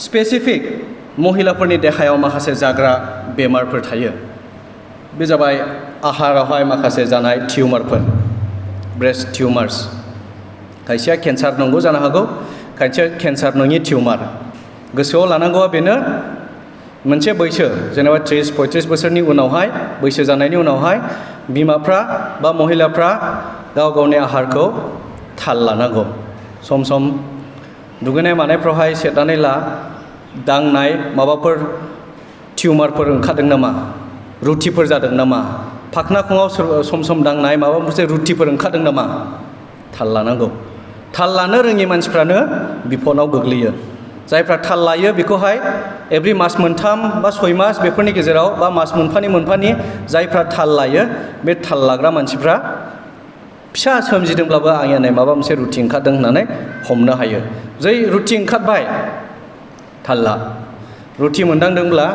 specific महिलाफोरनि देहायाव माखासे जाग्रा बेमारफोर थायो बे जाबाय आहारावहाय माखासे जानाय टिउमारफोर ब्रेस्ट टिउमार्स खायसेया केन्सार नंगौ जानो हागौ खायसेया केन्सार नङि टिउमार गोसोआव लानांगौआ बेनो मोनसे बैसो जेनेबा 30-35 बोसोरनि उनावहाय बैसो जानायनि उनावहाय बिमाफ्रा बा महिलाफ्रा गाव गावनि आहारखौ थाल लानांगौ सम सम दुगैनाय मानायफ्रावहाय सेरनानै ला दांनाय माबाफोर टिउमारफोर ओंखारदों नामा रुटिफोर जादों नामा फाखना खुङाव सम सम दांनाय माबा मोनसे रुटिफोर ओंखारदों नामा थाल लानांगौ थाल लानो रोङि मानसिफ्रानो बिपदआव गोग्लैयो जायफ्रा थाल लायो बेखौहाय एभ्रि मास मोनथाम बा 6 मास बेफोरनि गेजेराव बा मास मोनफानि जायफ्रा थाल लायो बे थाल लाग्रा मानसिफ्रा फिसा सोमजिदोंब्लाबो आंनिया माबा मोनसे रुटि ओंखारदों होननानै हमनो हायो जै रुटि ओंखारबाय थाल ला रुटि मोनदांदोंब्ला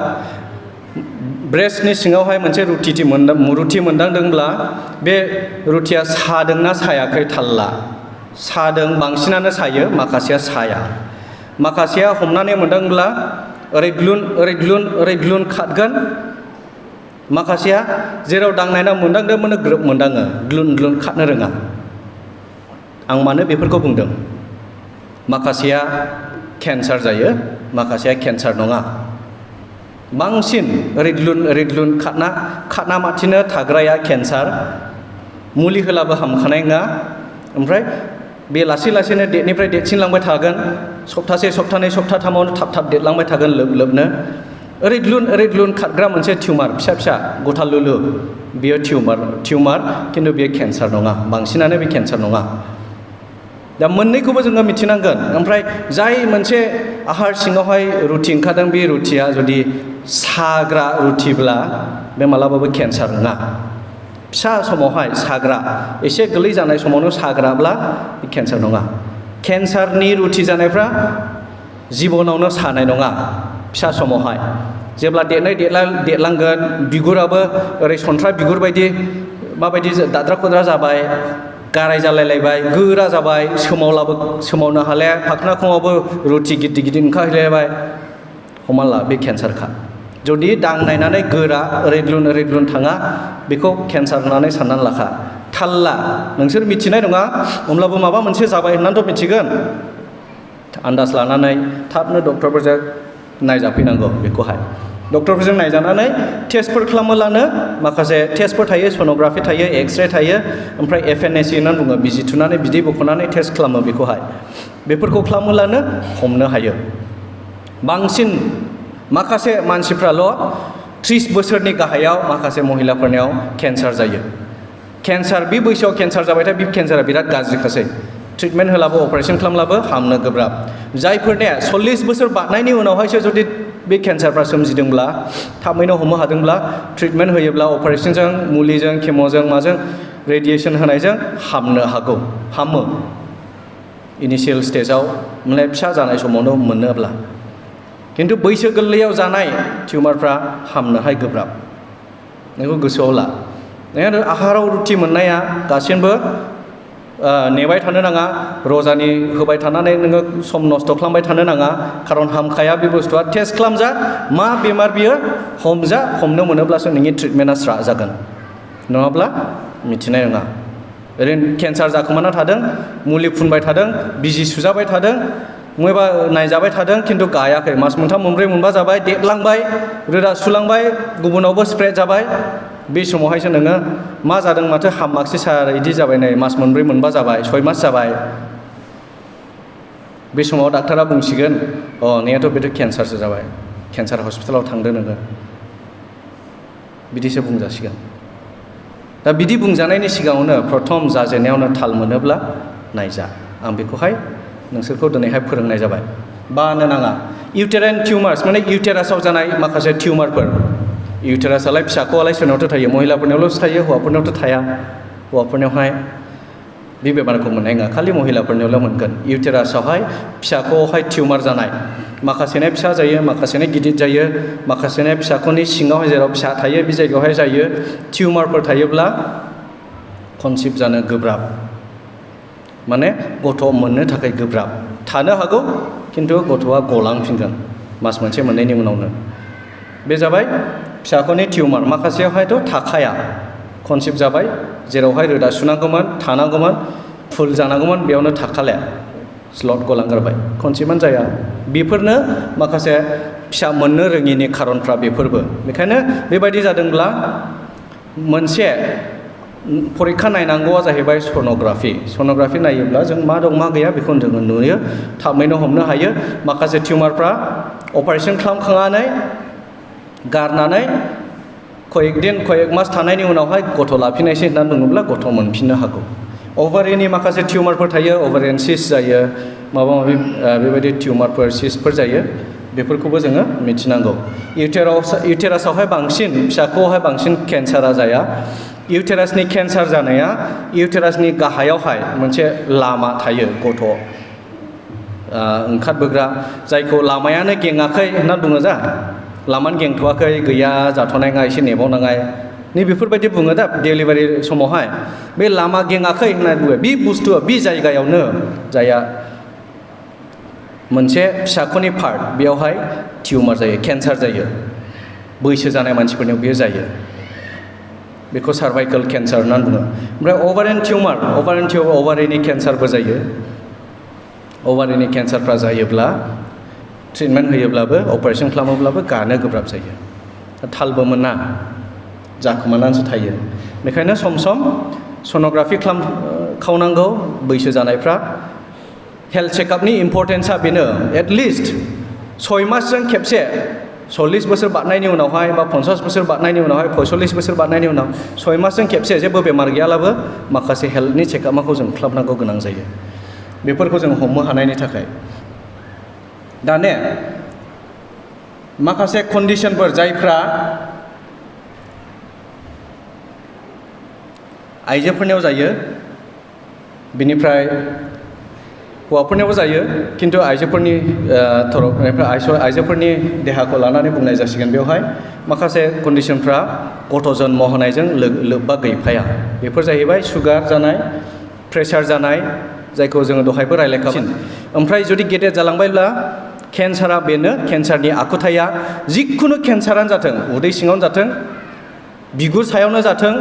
ब्रेस्टनि सिङावहाय मोनसे रुटि मोनदांदोंब्ला बे रुटिया सादोंना सायाखै थाल ला सादों बांसिनानो सायो माखासेया साया माखासेया हमनानै मोनदोंब्ला ओरै ग्लुन खादगोन माखासेया जेराव दांनायना मोनदांदोंमोन ग्रोब मोनदाङो ग्लुन खादनो रोङा आं मानो बेफोरखौ बुंदों माखासेया केन्सार जायो माखासेया केन्सार नङा बांसिन ओरै ग्लुन खादना माथिनो थाग्राया केन्सार मुलि होलाबो हामखानाय नङा ओमफ्राय बे लासै लासैनो देरनिफ्राय देरसिनलांबाय थागोन सप्तासे सप्तानै सप्ताथामावनो थाब देरलांबाय थागोन लोबनो ओरै ग्लुन खादग्रा मोनसे टिउमार फिसा गथा लुलु बेयो टिउमार खिन्थु बेयो केन्सार नङा बांसिनानो बे केन्सार नङा दा मोननैखौबो जोङो मिथिनांगोन ओमफ्राय जाय मोनसे आहार सिङावहाय रुटि ओंखारदों बे रुटिया जुदि साग्रा रुटिब्ला बे मालाबाबो केन्सार नङा फिसा समावहाय साग्रा एसे गोरलै जानाय समावनो साग्राब्ला बे केन्सार नङा केन्सारनि रुटि जानायफ्रा जिबनावनो सानाय नङा फिसा समावहाय जेब्ला देरलांगोन बिगुराबो ओरै सन्थ्रा बिगुर बायदि माबायदि दाद्रा खुद्रा जाबाय गाराय जालायलायबाय गोरा जाबाय सोमावनो हालाया फाखना खुङावबो रुटि गिदिर ओंखारहैलायबाय हमना ला बे केन्सारखा जुदि दांनायनानै गोरा ओरै ग्लुन थाङा बेखौ केन्सार होननानै साननानै लाखा थाल ला नोंसोर मिथिनाय नङा होमब्लाबो माबा मोनसे जाबाय होननानैथ' मिथिगोन आन्दाज लानानै थाबनो डक्टरफोरजों नायजाफैनांगौ बेखौहाय डक्टरफोरजों नायजानानै टेस्टफोर खालामोलानो माखासे टेस्टफोर थायो सन'ग्राफि थायो एक्सरे थायो ओमफ्राय FNAC होननानै बुङो बिजि थुनानै बिदै बख'नानै टेस्ट खालामो बेखौहाय बेफोरखौ खालामोलानो हमनो हायो बांसिन माखासे मानसिफ्राल' 30 बोसोरनि गाहायाव माखासे महिलाफोरनियाव केन्सार जायो केन्सार बे बैसोआव केन्सार जाबायथाय बे केन्सारा बिराद गाज्रिखासै ट्रिटमेन्ट होलाबो अपारेशन खालामलाबो हामनो गोब्राब जायफोरनिया 40 बोसोर बारनायनि उनावहायसो जुदि बे केन्सारफ्रा सोमजिदोंब्ला थाबैनो हमनो हादोंब्ला ट्रिटमेन्ट होयोब्ला अपारेशनजों मुलिजों केम'जों माजों रेडिएसन होनायजों हामनो हागौ हामो इनिशियेल स्टेजाव माने फिसा जानाय समावनो मोनोब्ला खिन्थु बैसो गोरलैयाव जानाय टिउमारफ्रा हामनोहाय गोब्राब नोंखौ गोसोआव ला नोङो आहाराव रुटि मोननाया गासिबो नेबाय थानो नाङा रजानि होबाय थानानै नोङो सम नस्थ' खालामबाय थानो नाङा खारन हामखाया बे बुस्थुआ टेस्ट खालामजा मा बेमार बियो हमनो मोनोब्लासो नोंनि ट्रिटमेन्टआ स्रा जागोन नङाब्ला मिथिनाय नङा ओरैनो केन्सार जाखोमाना थादों मुलि फुनबाय थादों बिजि सुजाबाय थादों मबेबा नायजाबाय थादों खिन्थु गायाखै मास मोनथाम मोनब्रै मोनबा जाबाय देरलांबाय रोदा सुलांबाय गुबुनावबो स्प्रेड जाबाय बे समावहायसो नोङो मा जादों माथो हामाखिसै सार बिदि जाबाय नै मास मोनब्रै मोनबा जाबाय 6 मास जाबाय बे समाव डाक्टारा बुंसिगोन नोंहाथ' बेथ' केन्सारसो जाबाय केन्सार हस्पिटालाव थांदो नोङो बिदिसो बुंजासिगोन दा बिदि बुंजानायनि सिगाङावनो प्रथम जाजेननायावनो थाल मोनोब्ला नायजा आं बेखौहाय नोंसोरखौ दिनैहाय फोरोंनाय जाबाय बानो नाङा इउटेराइन टिउमार्स माने इउटेरासाव जानाय माखासे टिउमारफोर इउटेरासालाय फिसाखौआलाय सोरनावथ' थायो महिलाफोरनियावल'सो थायो हौवाफोरनियावथ' थाया हौवाफोरनियावहाय बे बेमारखौ मोननाय नङा खालि महिलाफोरनियावल' मोनगोन इउटेरासावहाय फिसाखौहाय टिउमार जानाय माखासेना फिसा जायो माखासेना गिदिर जायो माखासेना फिसाखौनि सिङावहाय जेराव फिसा थायो बे जायगायावहाय जायो टिउमारफोर थायोब्ला कनसिभ जानो गोब्राब माने गथ' मोननो थाखाय गोब्राब थानो हागौ खिन्थु गथ'आ गलांफिनगोन मास मोनसे मोननैनि उनावनो बे जाबाय फिसाख'नि टिउमार माखासेयावहायथ' थाखाया कनसेप्ट जाबाय जेरावहाय रोदा सुनांगौमोन थानांगौमोन फुल जानांगौमोन बेयावनो थाखाले स्लट गलांगारबाय कनसेप्टआनो जाया बेफोरनो माखासे फिसा मोननो रोङिनि खारनफ्रा बेफोरबो बेखायनो बेबायदि जादोंब्ला मोनसे परीक्षा नायनांगौआ जाहैबाय सन'ग्राफि नायोब्ला जों मा दं मा गैया बेखौ जोङो नुयो थाबैनो हमनो हायो माखासे टिउमारफ्रा अपारेशन खालामखांनानै गारनानै कয়েक मास थानायनि उनावहाय गथ' लाफिननायसै होननानै बुङोब्ला गथ' मोनफिननो हागौ अभारिनि माखासे टिउमारफोर थायो अभारियान सिस्ट जायो माबा माबि बेबायदि टिउमारफोर सिस्टफोर जायो बेफोरखौबो जोङो मिथिनांगौ इउटेरासआवहाय बांसिन फिसाखौहाय बांसिन केन्सारा जाया इउटेरासनि केन्सार जानाया इउटेरासनि गाहायावहाय मोनसे लामा थायो गथ' ओंखारबोग्रा जायखौ लामायानो गेङाखै होनना बुङो जा लामानो गेंथ'वाखै गैया जाथ'नाङा एसे नेबावनाङा नै बेफोरबायदि बुङो दा डेलिभारि समावहाय बे लामा गेङाखै होननानै बुङो बे बुस्थुआ बे जायगायावनो जाया मोनसे फिसाख'नि पार्ट बेयावहाय टिउमार जायो केन्सार जायो बैसो जानाय मानसिफोरनियाव बेयो जायो बेखौ सार्भाइकेल केन्सार होननानै बुङो ओमफ्राय अभारियान टिउमार अभारिनि केन्सारबो जायो अभारिनि केन्सारफ्रा जायोब्ला ट्रिटमेन्ट होयोब्लाबो अपारेशन खालामोब्लाबो गानो गोब्राब जायो थालबो मोना जाखोमानानैसो थायो बेखायनो सम सम सन'ग्राफि खालामनांगौ बैसो जानायफ्रा हेल्थ चेकआपनि इम्परटेन्सआ बेनो एटलिस्ट 6 मासजों खेबसे 40 बोसोर बारनायनि उनावहाय बा 50 बोसोर बारनायनि उनावहाय 45 बोसोर बारनायनि उनाव 6 मासजों खेबसे जेबो बेमार गैयाब्लाबो माखासे हेल्थनि चेकआपखौ जों खालामनांगौ गोनां जायो बेफोरखौ जों हमनो हानायनि थाखाय दाने माखासे कन्डिशनफोर जायफ्रा आइजोफोरनियाव जायो बिनिफ्राय हौवाफोरनियावबो जायो किन्तु आइजोफोरनि तरफनिफ्राय आइजोफोरनि देहाखौ लानानै बुंनाय जासिगोन बेवहाय माखासे कन्डिशनफ्रा गथ' जन्म होनायजों लोब्बा गैफाया बेफोर जाहैबाय सुगार जानाय प्रेसार जानाय जायखौ जोङो दहायबो रायलायखाबाय ओमफ्राय जुदि गेदेर जालांबायब्ला केन्सारा बेनो केन्सारनि आखुथाया जिखुनु केन्सारानो जाथों उदै सिङावनो जाथों बिगुर सायावनो जाथों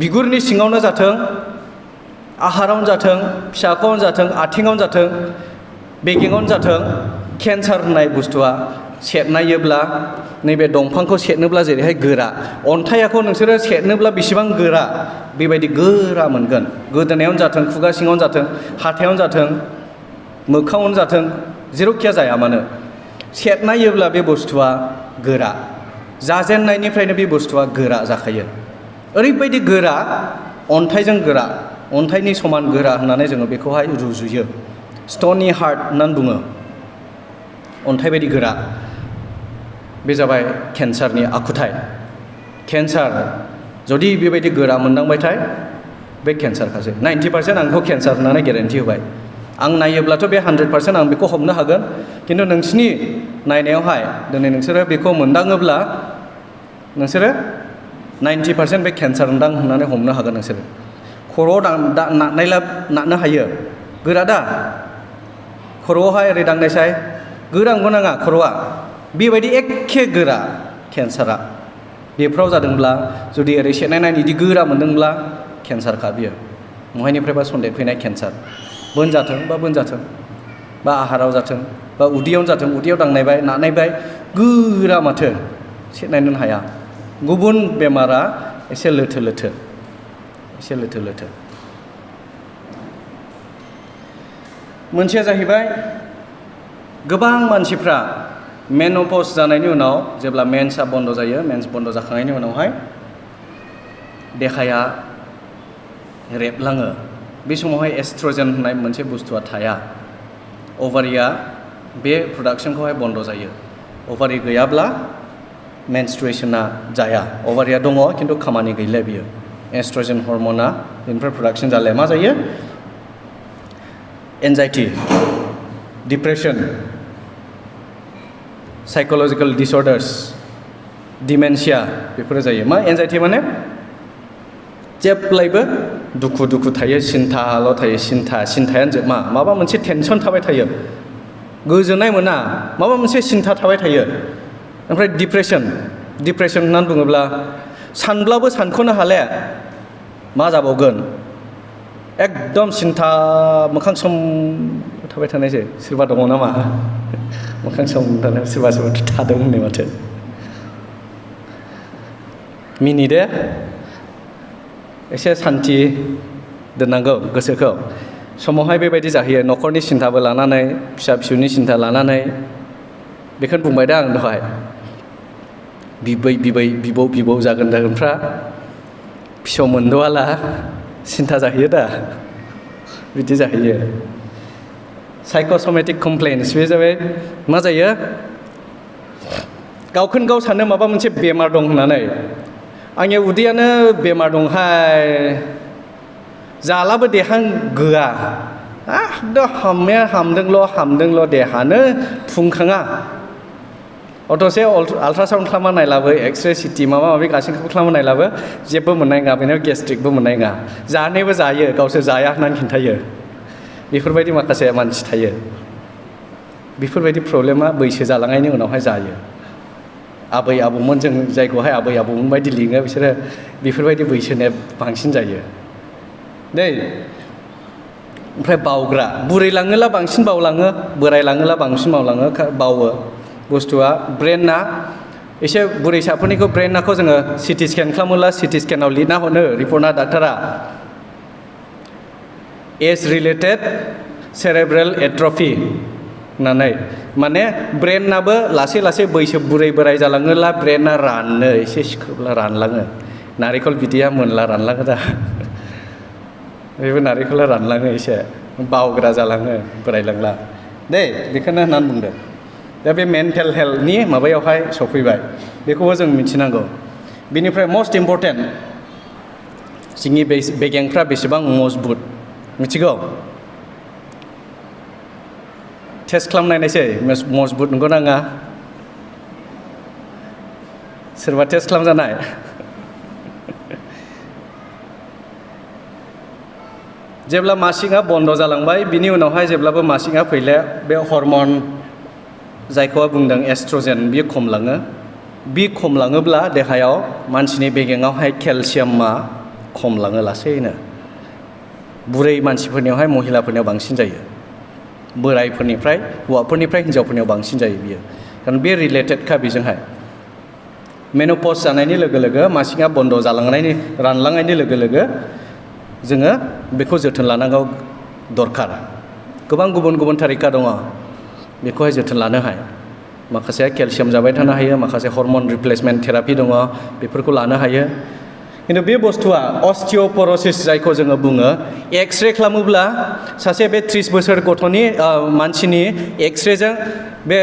बिगुरनि सिङावनो जाथों आहारावनो जाथों फिसाख'आवनो जाथों आथिङावनो जाथों बेगेङावनो जाथों केन्सार होननाय बुस्थुआ सेरनायोब्ला नैबे दंफांखौ सेरनोब्ला जेरैहाय गोरा अन्थाइखौ नोंसोरो सेरनोब्ला बेसेबां गोरा बेबायदि गोरा मोनगोन गोदोनायावनो जाथों खुगा सिङावनो जाथों हाथायावनो जाथों मोखाङावनो जाथों जेरावखिया जाया मानो सेरनायोब्ला बे बुस्थुआ गोरा जाजेननायनिफ्रायनो बे बुस्थुआ गोरा जाखायो ओरैबायदि गोरा अन्थाइजों गोरा अन्थाइनि समान गोरा होननानै जोङो बेखौहाय रुजुयो स्ट'ननि हार्ट होननानै बुङो अन्थाइ बायदि गोरा बे जाबाय केन्सारनि आखुथाय केन्सार जुदि बेबायदि गोरा मोनदांबायथाय बे केन्सारखासो 90% आंखौ केन्सार होननानै गेरेन्टि होबाय आं नायोब्लाथ' बे 100% आं बेखौ हमनो हागोन किन्तु नोंसिनि नायनायावहाय दिनै नोंसोरो बेखौ मोनदाङोब्ला नोंसोरो 90% बे केन्सार होननानै हमनो हागोन नोंसोरो खर'आव नारनो हायो गोरा दा खर'आवहाय ओरै दांनायसाय गोरा नंगौ नाङा खर'आ बेबायदि एखे गोरा केन्सारा बेफोराव जादोंब्ला जुदि ओरै सेरनायनानै बिदि गोरा मोनदोंब्ला केन्सारखा बियो महायनिफ्रायबा सन्देर फैनाय केन्सार बोनजाथों बा आहाराव जाथों बा उदैयावनो जाथों उदैयाव दांनायबाय नारनायबाय गोरा माथो सेरनायनो हाया गुबुन बेमारा एसे लोथो लोथो मोनसेया जाहैबाय गोबां मानसिफ्रा मेन'पज जानायनि उनाव जेब्ला मेन्सआ बन्द जायो मेन्स बन्द जाखांनायनि उनावहाय देहाया रेबलाङो बे समावहाय एस्ट्रजेन होननाय मोनसे बुस्थुआ थाया अभारिया बे प्रडाक्शनखौहाय बन्द जायो अभारि गैयाब्ला मेनस्ट्रुएशना जाया अभारिया दङ किन्तु खामानि गैला बियो एस्ट्रजेन हर्मना बेनिफ्राय प्रडाक्शन जालाय मा जायो एनजाइटि डिप्रेसन साइकोलजिकल डिसअर्डार्स डिमेन्शिया बेफोरो जायो मा एनजाइटि माने जेब्लायबो दुखु थायो सिन्थाल' थायो सिन्थायानो जोब माबा मोनसे टेनसन थाबाय थायो गोजोननाय मोना माबा मोनसे सिन्था थाबाय थायो ओमफ्राय डिप्रेसन होननानै बुङोब्ला सानब्लाबो सानख'नो हाले मा जाबावगोन एकदम सिन्था मोखां सम थाबाय थानायसै सोरबा दङ नामा मोखां सम थानाय सोरबा थादों होननाय माथो मिनिदे एसे सान्थि दोननांगौ गोसोखौ समावहाय बेबायदि जाहैयो न'खरनि सिन्थाबो लानानै फिसा फिसौनि सिन्था लानानै बेखौनो बुंबाय दा आं दहाय बिबौ जागोनफ्रा फिसौ मोनद'वाला सिन्था जाहैयो दा बिदि जाहैयो साइक'समेटिक कमप्लेन्स बे जाबाय मा जायो गावखौनो गाव सानो माबा मोनसे बेमार दं होननानै आंनि उदैयानो बेमार दंहाय जालाबो देहां गोआ हामदोंल' देहानो फुंखाङा अथ'से आल्ट्रासाउन्ड खालामना नायलाबो एक्सरे सिटि माबा माबि गासैखौबो खालामना नायलाबो जेबो मोननाय नङा बेनाव गेस्ट्रिकबो मोननाय नङा जानायबो जायो गावसोर जाया होननानै खिन्थायो बेफोरबायदि माखासे मानसि थायो बेफोरबायदि प्रब्लेमा बैसो जालांनायनि उनावहाय जायो आबै आबौमोन जों जायखौहाय आबै आबौमोन बायदि लिङो बिसोरो बेफोरबायदि बैसोनिया बांसिन जायो दै ओमफ्राय बावग्रा बुरै लाङोला बांसिन बावलाङो बोराय लाङोला बांसिन बावो बुस्थुआ ब्रेनना एसे बुरैसाफोरनिखौ ब्रेननाखौ जोङो सिटि स्केन खालामोला सिटि स्केनाव लिरना हरो रिपर्टआ डाक्टारा एज रिलेटेड सेरेब्रेल एट्रफि होननानै माने ब्रेनाबो लासै लासै बैसो बोराय जालाङोला ब्रेना राननो एसे सिख्रोबला रानलाङो नारेंखल बिदैया मोनला रानलाङो दा बेबो नारेंखला रानलाङो एसे बावग्रा जालाङो बोरायलांला दे बेखौनो होननानै बुंदों दा बे मेन्टेल हेल्थनि माबायावहाय सफैबाय बेखौबो जों मिथिनांगौ बेनिफ्राय मस्ट इम्परटेन्ट जोंनि बेगेंफ्रा बेसेबां मजबुत मिथिगौ टेस्ट खालामनायनायसै मजबुत नंगौ नाङा सोरबा टेस्ट खालामजानाय जेब्ला मासिकआ बन्द जालांबाय बिनि उनावहाय जेब्लाबो मासिकआ फैले बे हर्मन जायखौ बुंदों एस्ट्रजेन बियो खमलाङो बि खमलाङोब्ला देहायाव मानसिनि बेगेङावहाय केलसियामा खमलाङो लासैनो बुरै मानसिफोरनियावहाय महिलाफोरनियाव बांसिन जायो बोरायफोरनिफ्राय हौवाफोरनिफ्राय हिन्जावफोरनियाव बांसिन जायो बियो खारन बे रिलेटेडखा बेजोंहाय मेन'पज जानायनि लोगो लोगो मासिकआ बन्द जालांनायनि रानलांनायनि लोगो लोगो जोङो बेखौ जोथोन लानांगौ दरखार गोबां गुबुन गुबुन थारिखा दङ बेखौहाय जोथोन लानोहाय माखासे केलसियाम जाबाय थानो हायो माखासे हर्मन रिप्लेसमेन्ट थेरापि दङ बेफोरखौ लानो हायो खिन्थु बे बुस्थुआ अस्टिय'पर'सिस जायखौ जोङो बुङो एक्सरे खालामोब्ला सासे बे 30 बोसोर गथ'नि मानसिनि एक्सरेजों बे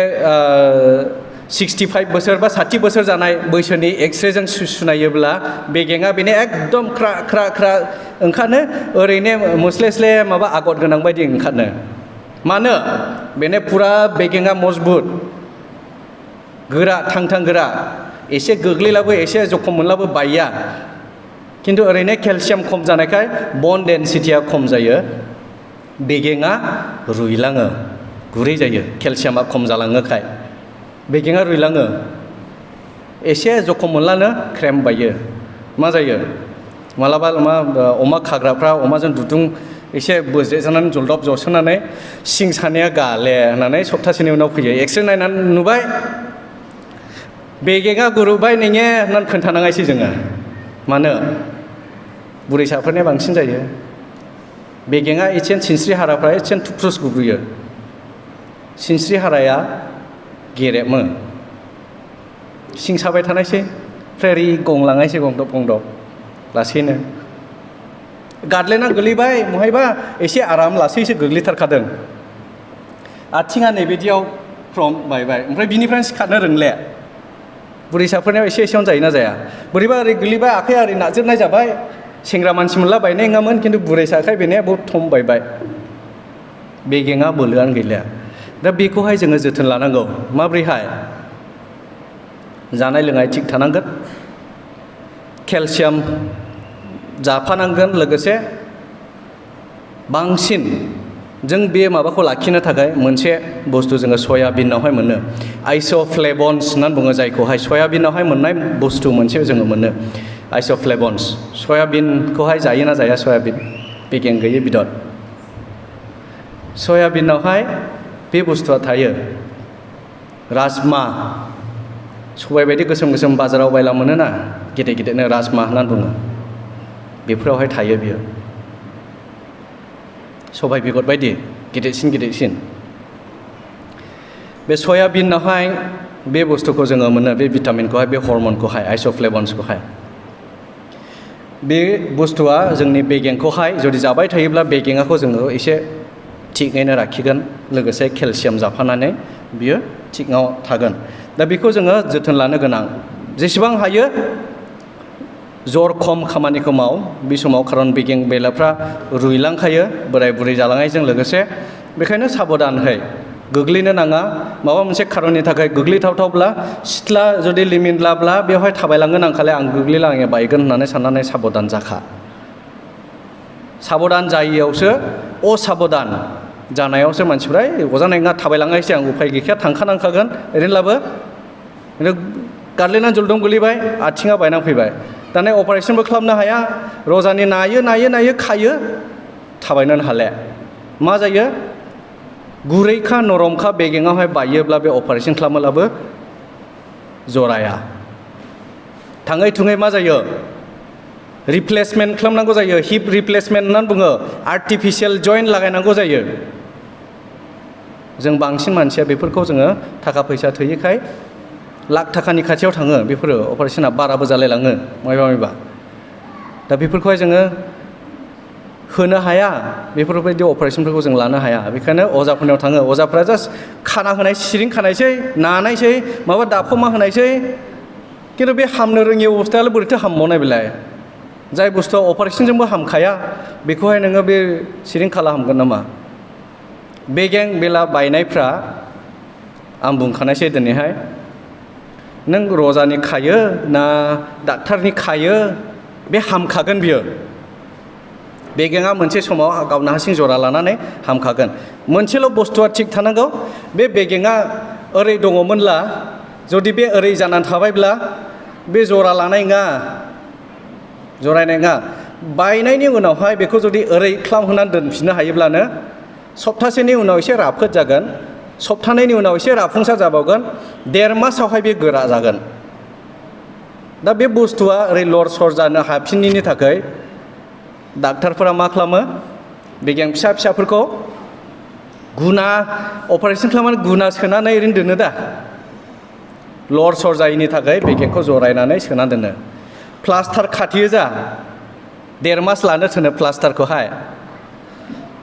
65 बोसोर बा 60 बोसोर जानाय बैसोनि एक्सरेजों सुनायोब्ला बेगेङा बेनो एकदम ख्रा ओंखारनो ओरैनो मोस्लेस्ले माबा आगर गोनां बायदि ओंखारनो मानो बेनो फुरा बेगेङा मजबुत गोरा थां गोरा एसे गोग्लैलाबो एसे जखम मोनलाबो बाया खिन्थु ओरैनो केलसियाम खम जानायखाय बन डेन्सिटिया खम जायो बेगेङा रुइलाङो गुरै जायो केलसियामा खम जालाङोखाय बेगेङा रुइलाङो एसे जखम मोनलानो क्रैम्प बायो मा जायो मालाबा अमा खाग्राफ्रा अमाजों दुदुं एसे बोज्रेजानानै जलदब जसोनानै सिं सानाया गाले होननानै सप्तासेनि उनाव फैयो एक्सरे नायनानै नुबाय बेगेङा गुरुबाय नोङे होननानै खोन्थानाङासै जोङो मानो बुरैसाफोरनिया बांसिन जायो बेगेङा एसेन सिनस्रि हाराफ्रा एसेन थुफ्रुस गुब्रुयो सिनस्रि हाराया गेरेमो सिं साबाय थानायसै फ्रेरि गंलांनायसै गंदब लासैनो गादलेना गोलैबाय महायबा एसे आराम लासैसो गोग्लैथारखादों आथिङा नैबिदियाव फ्रम बायबाय ओमफ्राय बिनिफ्रायनो सिखारनो रोंले बुरैसाफोरनियाव एसेयावनो जायोना जाया बोरैबा ओरै गोलैबाय आखाइ ओरै नाजोबनाय जाबाय सेंग्रा मानसि मोनला बायनाय नङामोन खिन्थु बुरैसाखाय बेनिया बहुत थम बायबाय बेगेङा बोलोआनो गैलिया दा बेखौहाय जोङो जोथोन लानांगौ माब्रैहाय जानाय लोंनाय थिग थानांगोन केलसियाम जाफानांगोन लोगोसे बांसिन जों बे माबाखौ लाखिनो थाखाय मोनसे बुस्थु जोङो सयाबिनावहाय मोनो आइसोफ्लेभन्स होननानै बुङो जायखौहाय सयाबिनावहाय मोननाय बुस्थु मोनसे जोङो मोनो आइसोफ्लेभन्स सयाबिनखौहाय जायोना जाया सयाबिन बेगें गैयै बेदर सयाबिनावहाय बे बुस्थुआ थायो राजमा सबाय बायदि गोसोम गोसोम बाजाराव बायला मोनोना गिदिर गिदिरनो राजमा होननानै बुङो बेफोरावहाय थायो बियो सबाय बेगर बायदि गिदिरसिन गिदिरसिन बे सयाबिनावहाय बे बुस्थुखौ जोङो मोनो बे भिटामिनखौहाय बे हर्मनखौहाय आइसोफ्लेभन्सखौहाय बे बुस्थुआ जोंनि बेगेंखौहाय जुदि जाबाय थायोब्ला बेगेंखौ जोङो एसे थिगैनो लाखिगोन लोगोसे केलसियाम जाफानानै बियो थिगआव थागोन दा बेखौ जोङो जोथोन लानो गोनां जेसेबां हायो जर खम खामानिखौ माव बे समाव खारन बेगें बेलाफ्रा रुइलांखायो बोराय बुरै जालांनायजों लोगोसे बेखायनो साबधानहै गोग्लैनो नाङा माबा मोनसे खारननि थाखाय गोग्लैथावथावब्ला सिथ्ला जुदि लिमिनलाब्ला बेवहाय थाबायलांनो नांखाले आं गोग्लैलाङो बायगोन होननानै साननानै साबधान जाखा साबधान जायियावसो असाबधान जानायावसो मानसिफ्रा अजानाय नङा थाबायलांनायसै आं उफाय गैखाया थांखानांखागोन ओरैनोब्लाबो गादलिनानै जलदम गोलैबाय आथिङा बायनानै फैबाय दाना अपारेशनबो खालामनो हाया रजानि नायो खायो थाबायनोनो हाले मा जायो गुरैखा नरमखा बेगेङावहाय बायोब्ला बे अपारेशन खालामोब्लाबो जराया थाङै थुङै मा जायो रिप्लेसमेन्ट खालामनांगौ जायो हिप रिप्लेसमेन्ट होननानै बुङो आर्टिफिशियेल जइन्ट लागायनांगौ जायो जों बांसिन मानसिया बेफोरखौ जोङो थाखा फैसा थोयैखाय लाख थाखानि खाथियाव थाङो बेफोरो अपारेशना बाराबो जालायलाङो मायबा दा बेफोरखौहाय जोङो होनो हाया बेफोरबायदि अपारेशनफोरखौ जों लानो हाया बेखायनो अजाफोरनाव थाङो अजाफ्रा जास्ट खाना होनाय सिरिं खानायसै नानायसै माबा दाफमा होनायसै खिन्थु बे हामनो रोङि अबस्थायालाय बोरैथो हामबावनाय बेलाय जाय बुस्थुआ अपारेशनजोंबो हामखाया बेखौहाय नोङो बे सिरिं खाला हामगोन नामा बेगें बेला बायनायफ्रा आं बुंखानायसै दिनैहाय नों रजानि खायो ना डाक्टारनि खायो बे हामखागोन बियो बेगेङा मोनसे समाव गावनो हारसिं जरा लानानै हामखागोन मोनसेल' बुस्थुआ थिग थानांगौ बे बेगेङा ओरै दङमोनब्ला जुदि बे ओरै जानानै थाबायब्ला बे जरा लानाय नङा जरायनाय नङा बायनायनि उनावहाय बेखौ जुदि ओरै खालामहोनानै दोनफिननो हायोब्लानो सप्तासेनि उनाव एसे राफोद जागोन सप्तानैनि उनाव एसे राफुंसार जाबावगोन 1.5 मासावहाय बे गोरा जागोन दा बे बुस्थुआ ओरै लर सर जानो हाफिनैनि थाखाय डाक्टारफोरा मा खालामो बेगें फिसा फिसाफोरखौ गुना अपारेशन खालामनानै गुना सोनानै ओरैनो दोनो दा लर सर जायैनि थाखाय बेगेंखौ जरायनानै सोना दोनो प्लास्टार खाथियो जा 1.5 मास लानो थोनो प्लास्टारखौहाय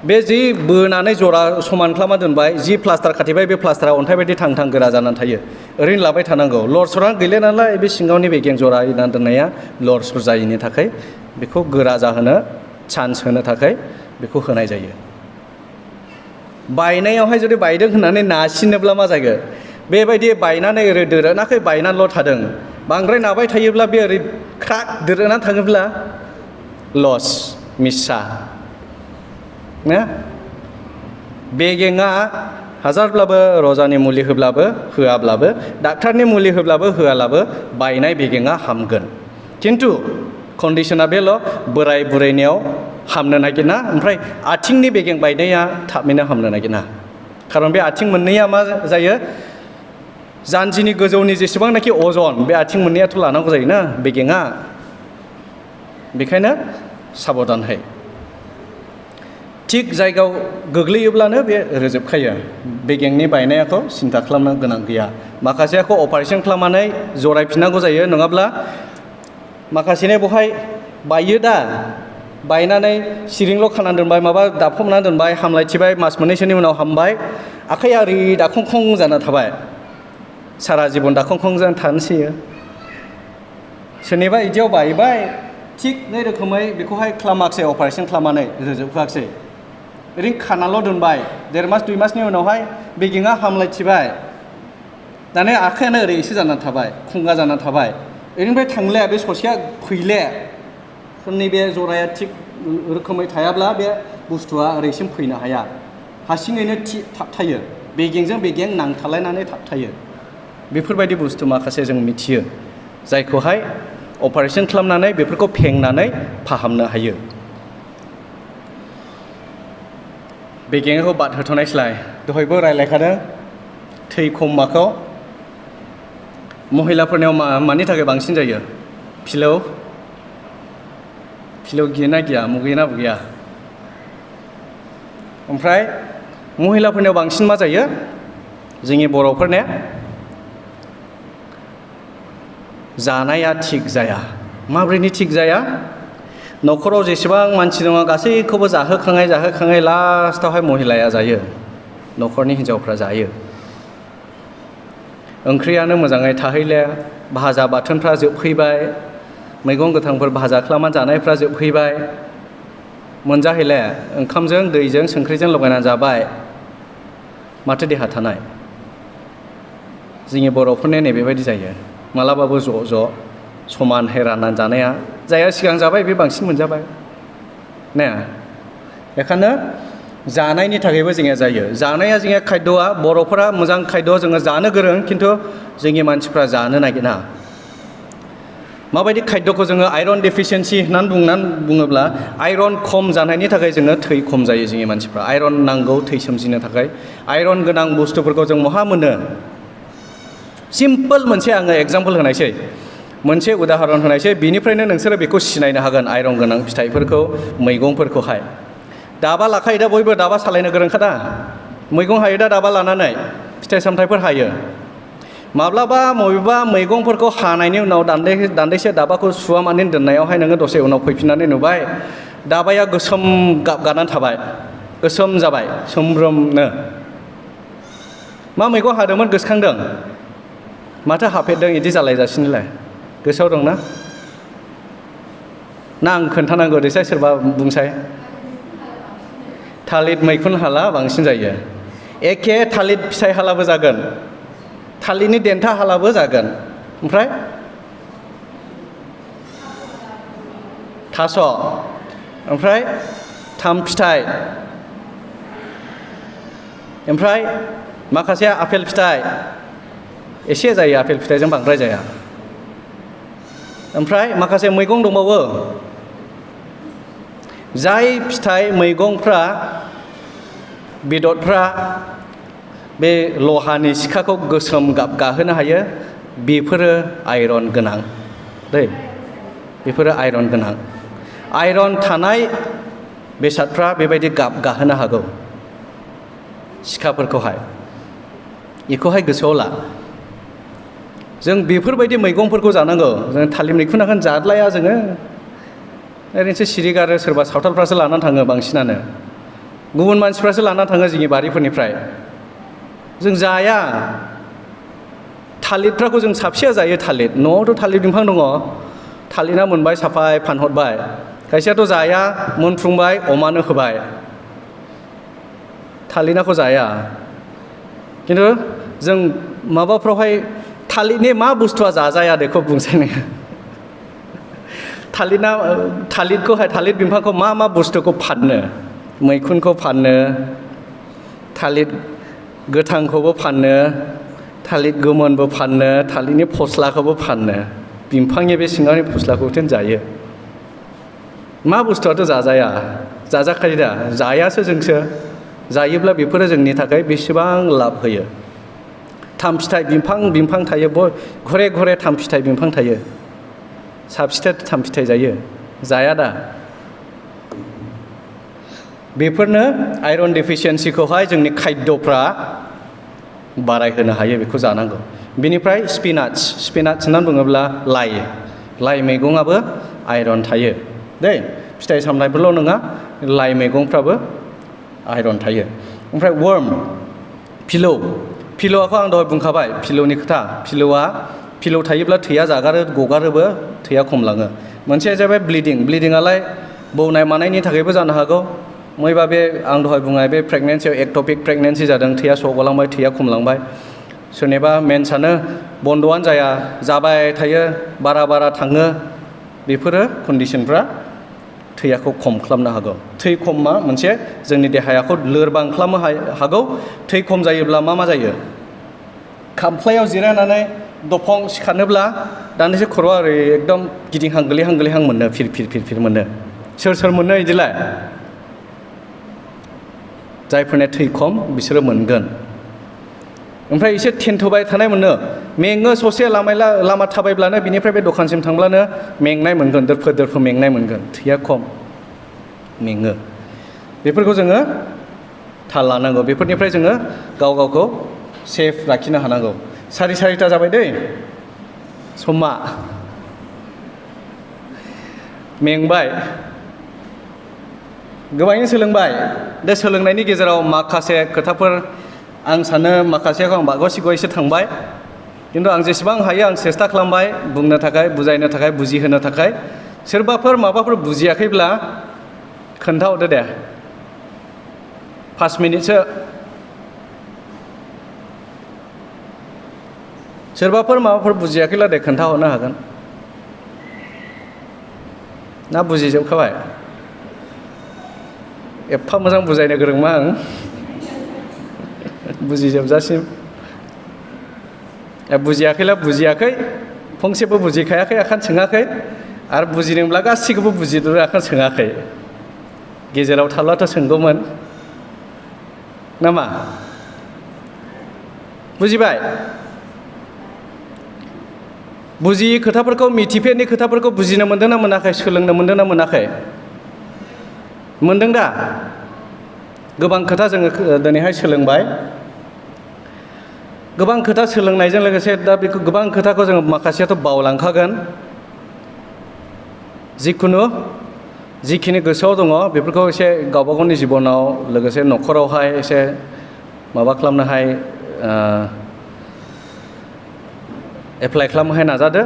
बे जि बोनानै जरा समान खालामना दोनबाय जि प्लास्टार खाथिबाय बे प्लास्टारा अन्थाइ बायदि थां गोरा जानानै थायो ओरैनो लाबाय थानांगौ लर सरानो गैले नालाय बे सिङावनि बेगें जरा होनानै दोननाया लर सर जायैनि थाखाय बेखौ गोरा जाहोनो चान्स होनो थाखाय बेखौ होनाय जायो बायनायावहाय जुदि बायदों होननानै नासिनोब्ला मा जागोन बेबायदि बायनानै ओरै दोरोनाखै बायनानैल' थादों बांद्राय नाबाय थायोब्ला बे ओरै ख्राक दोरोनानै थाङोब्ला लस मिसा ना बेगेङा हाजारब्लाबो रजानि मुलि होब्लाबो होआब्लाबो डाक्टारनि मुलि होब्लाबो होआब्लाबो बायनाय बेगेङा हामगोन खिन्थु कन्डिशना बेल' बोराय बुरैनियाव हामनो नागिरना ओमफ्राय आथिंनि बेगें बायनाया थाबैनो हामनो नागिरना खारन बे आथिं मोननैया मा जायो जानजिनि गोजौनि जेसेबांनाखि अजन बे आथिं मोननैयाथ' लानांगौ जायोना बेगेङा बेखायनो साबधानहै थिग जायगायाव गोग्लैयोब्लानो बे रोजोबखायो बेगेंनि बायनायखौ सिन्था खालामनो गोनां गैया माखासेखौ अपारेशन खालामनानै जरायफिननांगौ जायो नङाब्ला माखासेनो बेवहाय बायो दा बायनानै सिरिंल' खानानै दोनबाय माबा दाफबनानै दोनबाय हामलायथिबाय मास मोननैसोनि उनाव हामबाय आखाइ आरि दाखं जाना थाबाय सारा जिबन दाखं जाना थानोसै सोरनिबा इदियाव बायबाय थिग नै रोखोमै बेखौहाय खालामाखिसै अपारेशन खालामनानै रोजोबहोआखिसै ओरैनो खानाल' दोनबाय 1.5 मास 2 मासनि उनावहाय बेगेङा हामलायथिबाय दाना आखायानो ओरै एसे जानानै थाबाय खुंगा जानानै थाबाय ओरैनिफ्राय थांले बे ससेया फैले नैबे जराया थिग रोखोमै थायाब्ला बे बुस्थुआ ओरैसिम फैनो हाया हारसिङैनो थाबथायो बेगेंजों बेगें नांथालायनानै थाबथायो बेफोरबायदि बुस्थु माखासे जों मिथियो जायखौहाय अपारेसन खालामनानै बेफोरखौ फेंनानै फाहामनो हायो बेगेंखौ बाद होथ'नायस्लाय दहायबो रायलायखादों थै खमाखौ महिलाफोरनियाव मानि थाखाय बांसिन जायो फिलौ गियोना गिया मुगैयोना मुगैया ओमफ्राय महिलाफोरनियाव बांसिन मा जायो जोंनि बर'फोरनिया जानाया थिग जाया माब्रैनि थिग जाया न'खराव जेसेबां मानसि दङ गासैखौबो जाहोखाङै लास्टावहाय महिलाया जायो न'खरनि हिन्जावफ्रा जायो ओंख्रियानो मोजाङै थाहैले भाजा बाथोनफ्रा जोबहैबाय मैगं गोथांफोर भाजा खालामना जानायफ्रा जोबहैबाय मोनजाहैले ओंखामजों दैजों संख्रिजों लगायनानै जाबाय माथो देहा थानाय जोंनि बर'फोरनि नैबेबायदि जायो मालाबाबो ज' समानहै राननानै जानाया जायहा सिगां जाबाय बे बांसिन मोनजाबाय ने बेखायनो जानायनि थाखायबो जोंनिया जायो जानाया जोंनिया खायद'आ बर'फोरा मोजां खायद' जोङो जानो गोरों खिन्थु जोंनि मानसिफ्रा जानो नागिरा माबायदि खायद'खौ जोङो आयरन डेफिसियेन्सि होननानै बुङोब्ला आयरन खम जानायनि थाखाय जोङो थै खम जायो जोंनि मानसिफ्रा आयरन नांगौ थै सोमजिनो थाखाय आयरन गोनां बुस्थुफोरखौ जों बहा मोनो सिम्पोल मोनसे आङो एग्जाम्पल होनायसै मोनसे उदाहरन होनायसै बिनिफ्रायनो नोंसोरो बेखौ सिनायनो हागोन आयरन गोनां फिथाइफोरखौ मैगंफोरखौहाय दाबा लाखायो दा बयबो दाबा सालायनो गोरोंखा दा मैगं हायो दा दाबा लानानै फिथाइ सामथाइफोर हायो माब्लाबा बबेबा मैगंफोरखौ हानायनि उनाव दान्दैसे दाबाखौ सुवामानि दोननायावहाय नोङो दसे उनाव फैफिननानै नुबाय दाबाया गोसोम गाब गानानै थाबाय गोसोम जाबाय सोमब्रोमनो मा मैगं हादोंमोन गोसोखांदों माथो हाफेरदों बिदि जालायजासिनोलाय गोसोआव दंना ना आं खोन्थानांगौ देसाय सोरबा बुंसाय थालिर मैखुन हाला बांसिन जायो एखे थालिर फिथाइ हालाबो जागोन थालिरनि देन्था हालाबो जागोन ओमफ्राय थास' ओमफ्राय थाम फिथाइ ओमफ्राय माखासेया आपेल फिथाइ एसे जायो आपेल फिथाइजों बांद्राय जाया ओमफ्राय माखासे मैगं दंबावो जाय फिथाइ मैगंफ्रा बेदरफ्रा बे लहानि सिखाखौ गोसोम गाब गाहोनो हायो बेफोरो आयरन गोनां दै बेफोरो आयरन गोनां आयरन थानाय बेसादफ्रा बेबायदि गाब गाहोनो हागौ सिखाफोरखौहाय बेखौहाय गोसोआव ला जों बेफोरबायदि मैगंफोरखौ जानांगौ जों थालिर मैखुन जाद्लाया जोङो ओरैनोसो सिरिगारो सोरबा सावथालफ्रासो लानानै थाङो बांसिनानो गुबुन मानसिफ्रासो लानानै थाङो जोंनि बारिफोरनिफ्राय जों जाया थालिरफ्राखौ जों साबसेया जायो थालिर न'आवथ' थालिर बिफां दङ थालिरा मोनबाय साफाय फानहरबाय खायसेयाथ' जाया मोनफ्रुंबाय अमानो होबाय थालिरखौ जाया खिन्थु जों माबाफ्रावहाय थालिरनि मा बुस्थुआ जाजाया बेखौ बुंसै नोङो थालिरखौहाय थालिर बिफांखौ मा बुस्थुखौ फाननो मैखुनखौ फाननो थालिर गोथांखौबो फाननो थालिर गोमोनबो फाननो थालिरनि फस्लाखौबो फाननो बिफांनि बे सिङावनि फस्लाखौथ' जायो मा बुस्थुआथ' जाजाया जाजाखायो दा जायासो जोंसो जायोब्ला बेफोरो जोंनि थाखाय बेसेबां लाब होयो थाम फिथाइ बिफां थायो घरे घरे थाम फिथाइ बिफां थायो साबसिथार थाम फिथाइ जायो जाया दा बेफोरनो आयरन डेफिसियेन्सिखौहाय जोंनि खायद'फ्रा बारायहोनो हायो बेखौ जानांगौ बेनिफ्राय स्पिनाच होननानै बुङोब्ला लाइ मैगङाबो आयरन थायो दै फिथाइ सामथाइफोरल' नङा लाइ मैगंफ्राबो आयरन थायो ओमफ्राय वर्म फिलौखौ आं दहाय बुंखाबाय फिलौनि खोथा फिलौ थायोब्ला थैया गगारोबो थैया खमलाङो मोनसेया जाबाय ब्लिडिंआलाय बौनाय मानायनि थाखायबो जानो हागौ मैबा बे आं दहाय बुंनाय बे प्रेगनेन्सियाव एक्टपिक प्रेगनेन्सि जादों थैया सगलांबाय थैया खमलांबाय सोरनिबा मेन्सआनो बन्द'आनो जाया जाबाय थायो बारा थाङो बेफोरो कन्डिसनफ्रा थैयाखौ खम खालामनो हागौ थै खमा मोनसे जोंनि देहायाखौ लोरबां खालामनो हागौ थै खम जायोब्ला मा जायो खामफ्लायाव जिरायनानै दफं सिखारनोब्ला दानदिसे खर'आ ओरै एकदम गिदिंहां गोलैहां मोनो फिर मोनो सोर मोनो इदिलाय जायफोरना थै खम बिसोरो मोनगोन ओमफ्राय एसे थेन्थ'बाय थानाय मोनो मेङो ससे लामा थाबायब्लानो बिनिफ्राय बे दखानसिम थांब्लानो मेंनाय मोनगोन दोरफो मेंनाय मोनगोन थैया खम मेङो बेफोरखौ जोङो थाल लानांगौ बेफोरनिफ्राय जोङो गावखौ सेफ लाखिनो हानांगौ 4:30 जाबाय दै समा मेंबाय गोबाङैनो सोलोंबाय दा सोलोंनायनि गेजेराव माखासे खोथाफोर आं सानो माखासेखौ आं बारग'सिगौ एसे थांबाय खिन्थु आं जेसेबां हायो आं सेस्था खालामबाय बुंनो थाखाय बुजायनो थाखाय बुजिहोनो थाखाय सोरबाफोर माबाफोर बुजियाखैब्ला खोन्थाहरदो दे 5 मिनिटसो सोरबाफोर माबाफोर बुजियाखैब्ला दे खोन्थाहरनो हागोन ना बुजिजोबखाबाय एफा मोजां बुजायनो गोरोंमा आं बुजिजोबजासिम बुजियाखैला बुजियाखै फंसेबो बुजिखायाखै आखान सोङाखै आरो बुजिदोंब्ला गासिखौबो बुजिदों आखान सोङाखै गेजेराव थाब्लाथ' सोंगौमोन नामा बुजिबाय बुजियै खोथाफोरखौ मिथिफेरनि खोथाफोरखौ बुजिनो मोनदों ना मोनाखै सोलोंनो मोनदों ना मोनाखै मोनदों दा गोबां खोथा जोङो दिनैहाय सोलोंबाय गोबां खोथा सोलोंनायजों लोगोसे दा बेखौ गोबां खोथाखौ जोङो माखासेयाथ' बावलांखागोन जिखिनि गोसोआव दङ बेफोरखौ एसे गावबा गावनि जिबनाव लोगोसे न'खरावहाय एसे माबा खालामनोहाय एप्लाइ खालामनोहाय नाजादो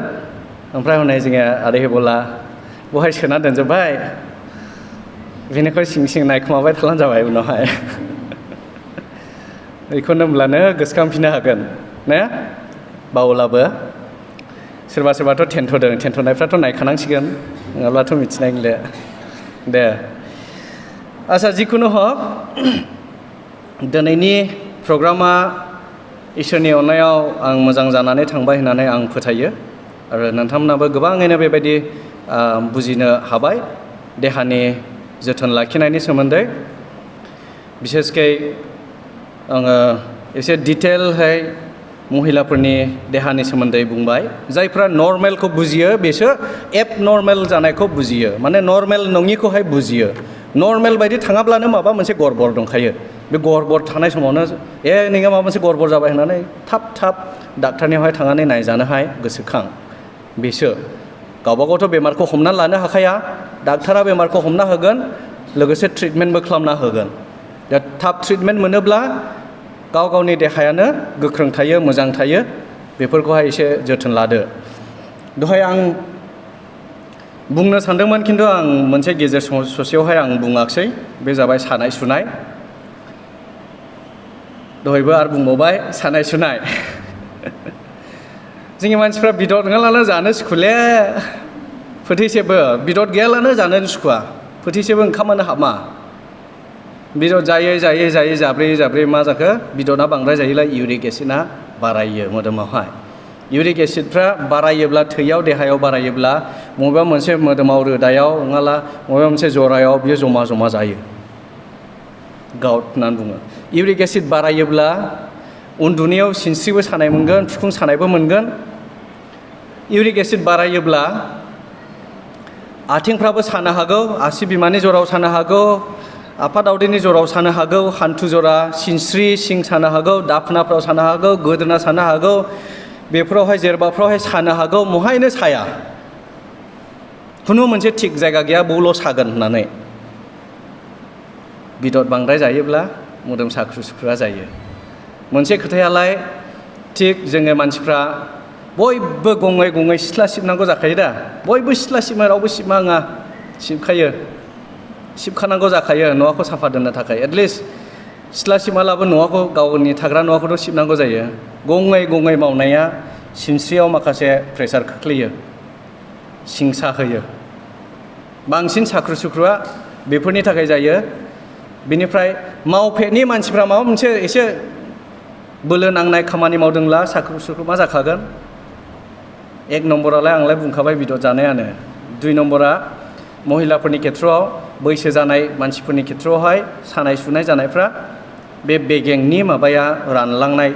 ओमफ्राय हनै जोङो आदै हेबला बहाय सोना दोनजोब्बाय बेनिफ्राय सिं नायखोमाबाय थाब्लानो जाबाय उनावहाय बेखौनो होमब्लानो गोसोखांफिननो हागोन ने बावलाबो सोरबाथ' थेन्थ'नायफ्राथ' नायखानांसिगोन नङाब्लाथ' मिथिनाय नंला दे आच्चा जिखुनु हक दिनैनि प्रग्रामा इसोरनि अननायाव आं मोजां जानानै थांबाय होननानै आं फोथायो आरो नोंथांमोनाबो गोबाङैनो बेबायदि बुजिनो हाबाय देहानि जोथोन लाखिनायनि सोमोन्दै बिसेसकै आङो एसे डिटेलहाय महिलाफोरनि देहानि सोमोन्दै बुंबाय जायफ्रा नर्मेलखौ बुजियो बेसो एबनर्मेल जानायखौ बुजियो माने नर्मेल नङिखौहाय बुजियो नर्मेल बायदि थाङाब्लानो माबा मोनसे गड़बड़ दंखायो बे गड़बड़ थानाय समावनो नोंहा माबा मोनसे गड़बड़ जाबाय होननानै थाब डाक्टारनियावहाय थांनानै नायजानोहाय गोसोखां बेसो गावबागावथ' बेमारखौ हमना लानो हाखाया डाक्टारा बेमारखौ हमना होगोन लोगोसे ट्रिटमेन्टबो खालामना होगोन दा थाब ट्रिटमेन्ट मोनोब्ला गावनि देहायानो गोख्रों थायो मोजां थायो बेफोरखौहाय एसे जोथोन लादो दहाय आं बुंनो सानदोंमोन खिन्थु आं मोनसे गेजेर ससेयावहाय आं बुङाखसै बे जाबाय सानाय सुनाय दहायबो आरो बुंबावबाय सानाय सुनाय जोंनि मानसिफ्रा बेदर नङाब्लानो जानो सुखुले फोथैसेबो बेदर गैयाब्लानो जानो सुखुवा फोथैसेबो ओंखामानो हाबा बेदर जायै जाब्रै मा जाखो बेदरा बांद्राय जायोब्ला इउरिक एसिडआ बारायो मोदोमावहाय इउरिक एसिडफ्रा बारायोब्ला थैयाव देहायाव बारायोब्ला बबेबा मोनसे मोदोमाव रोदायाव नङाब्ला बबेबा मोनसे जरायाव बियो जमा जायो गाउट होननानै बुङो इउरिक एसिड बारायोब्ला उन्दुनायाव सिनस्रिबो सानाय मोनगोन बिखुं सानायबो मोनगोन इउरिक एसिड बारायोब्ला आथिंफ्राबो सानो हागौ आसि बिमानि जराव सानो हागौ आफा दावदैनि जराव सानो हागौ हान्थु जरा सिनस्रि सिं सानो हागौ दाफोनाफ्राव सानो हागौ गोदोना सानो हागौ बेफोरावहाय जेरबाफ्रावहाय सानो हागौ महायनो साया खुनु मोनसे थिग जायगा गैया बावल' सागोन होननानै बेदर बांद्राय जायोब्ला मोदोम साख्रु सुख्रुआ जायो मोनसे खोथायालाय थिग जोङो मानसिफ्रा बयबो गङै सिथ्ला सिबनांगौ जाखायो दा बयबो सिथ्ला सिबो रावबो सिबनाङा सिबखायो सिबखानांगौ जाखायो न'खौ साफा दोननो थाखाय एटलिस्ट सिथ्ला सिबमालाबो न'खौ गावनि थाग्रा न'खौथ' सिबनांगौ जायो गङै मावनाया सिनस्रियाव माखासे प्रेसार खोख्लैयो सिंसा होयो बांसिन साख्रु सुख्रुआ बेफोरनि थाखाय जायो बेनिफ्राय मावफेरनि मानसिफ्रा माबा मोनसे एसे बोलो नांनाय खामानि मावदोंब्ला साख्रु सुख्रु मा जाखागोन एक नम्बरालाय आंलाय बुंखाबाय बेदर जानायानो 2 नम्बरा महिलाफोरनि खेथ्रआव बैसो जानाय मानसिफोरनि खेथ्रआवहाय सानाय सुनाय जानायफ्रा बे बेगेंनि माबाया रानलांनाय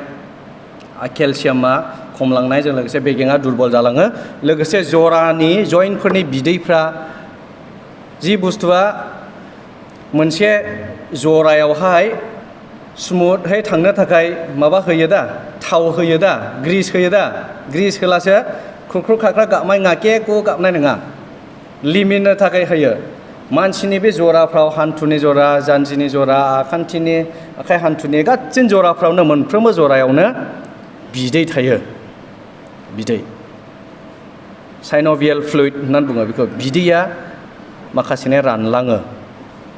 केलसियामा खमलांनायजों लोगोसे बेगेंआ दुरबल जालाङो लोगोसे जरानि जइन्टफोरनि बिदैफ्रा जि बुस्थुआ मोनसे जरायावहाय स्मुथहै थांनो थाखाय माबा होयो दा थाव होयो दा ग्रिस होयो दा ग्रिस होलासो खुरख्रु खाख्रा गाबनाय गाके गु गाबनाय नङा लिमिनो थाखाय होयो मानसिनि बे जराफ्राव हान्थुनि जरा जानजिनि जरा आखान्थिनि आखाइ हान्थुनि गासिन जराफ्रावनो मोनफ्रोमबो जरायावनो बिदै थायो बिदै साइन'भियेल फ्लुइड होननानै बुङो बेखौ बिदैया माखासेनो रानलाङो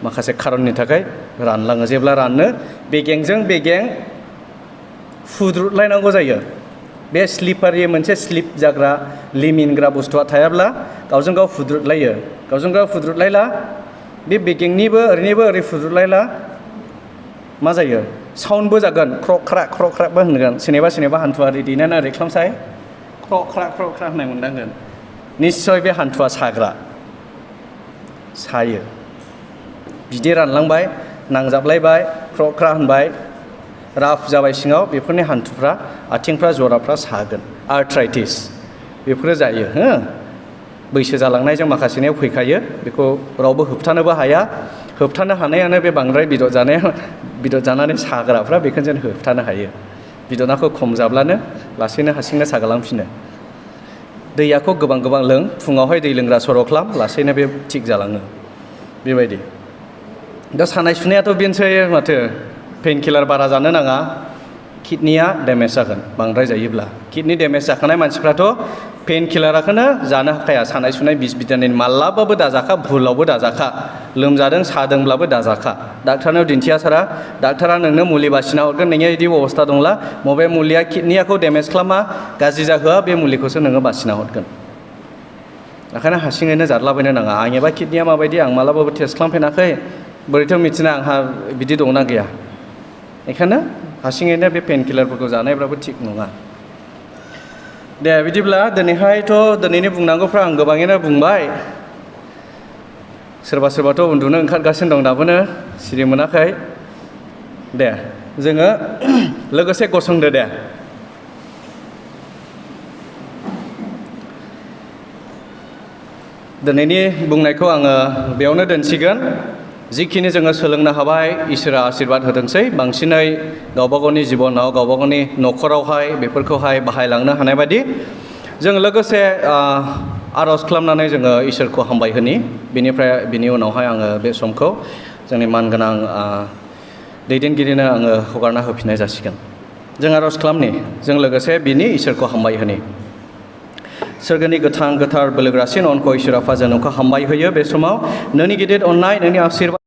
माखासे खारननि थाखाय रानलाङो जेब्ला राननो बेगेंजों बेगें फुद्रुदलायनांगौ जायो बे स्लिपारि मोनसे स्लिप जाग्रा लिमिनग्रा बुस्थुआ थायाब्ला गावजों गाव फुद्रुदलायो गावजों गाव फुद्रुदलायला बे बेगेंनिबो ओरैनिबो ओरै फुद्रुदलायला मा जायो साउन्डबो जागोन ख्र'ख्राबो होनगोन सोरनिबा हान्थुआ ओरै दैनानै ओरै खालामसाय ख्र'ख्रा होननाय मोनदांगोन निस्सय बे हान्थुआ साग्रा सायो बिदै रानलांबाय नांजाबलायबाय ख्र'ख्रा होनबाय राफ जाबाय सिङाव बेफोरनि हान्थुफ्रा आथिंफ्रा जराफ्रा सागोन आर्थराइटिस बेफोरो जायो हो बैसो जालांनायजों माखासेनियाव फैखायो बेखौ रावबो होबथानोबो हाया होबथानो हानायानो बे बांद्राय बेदर जानानै साग्राफ्रा बेखौनो जों होबथानो हायो बिदनाखौ खम जाब्लानो लासैनो हारसिंनो सागालांफिनो दैयाखौ गोबां लों फुङावहाय दै लोंग्रा सर' खालाम लासैनो बे थिग जालाङो बेबायदि दा सानाय सुनायाथ' बेनोसै माथो पेन किलार बारा जानो नाङा किडनिया डेमेज जागोन बांद्राय जायोब्ला किडनि डेमेज जाखानाय मानसिफ्राथ' पेन किलारखौनो जानो हाखाया सानाय सुनाय बिस भिटामिन मालाबाबो दाजाखा भुलावबो दाजाखा लोमजादों सादोंब्लाबो दाजाखा डाक्टारनाव दिन्थिया सारा डाक्टारा नोंनो मुलि बासिना हरगोन नोंनिया बिदि अबस्था दंला बबे मुलिया किडनियाखौ डेमेज खालामा गाज्रि जाहोआ बे मुलिखौसो नोङो बासिना हरगोन ओंखायनो हारसिङैनो जादलाबायनो नाङा आंनिबा किडनिया माबायदि आं मालाबाबो टेस्ट खालामफेराखै बोरैथ' मिथिना आंहा बिदि दंना गैया बेखायनो हारसिङैनो बे पेन किलारफोरखौ जानायफ्राबो थिग नङा दे बिदिब्ला दिनैनि बुंनांगौफ्रा आं गोबाङैनो बुंबाय सोरबाथ' उन्दुनो ओंखारगासिनो दं दाबोनो सिरि मोनाखै दे जोङो लोगोसे गसंदो दे दिनैनि बुंनायखौ आङो बेयावनो दोनसिगोन जिखिनि जोङो सोलोंनो हाबाय इसोरा आशीर्बाद होथोंसै बांसिनै गावबा गावनि जिबनाव गावबा गावनि न'खरावहाय बेफोरखौहाय बाहायलांनो हानाय बायदि जों लोगोसे आर'ज खालामनानै जोङो इसोरखौ हामबायहोनि बिनि उनावहाय आङो बे समखौ जोंनि मानगोनां दैदेनगिरिनो आङो हगारना होफिननाय जासिगोन जों आर'ज खालामनि जों लोगोसे बिनि इसोरखौ हामबायहोनि सोरगोनि गोथार बोलोग्रासिन अनखौ इसोर आफा जों नोंखौ हामबाय होयो बे समाव नोंनि गिदिर अननाय नोंनि आशीर्बाद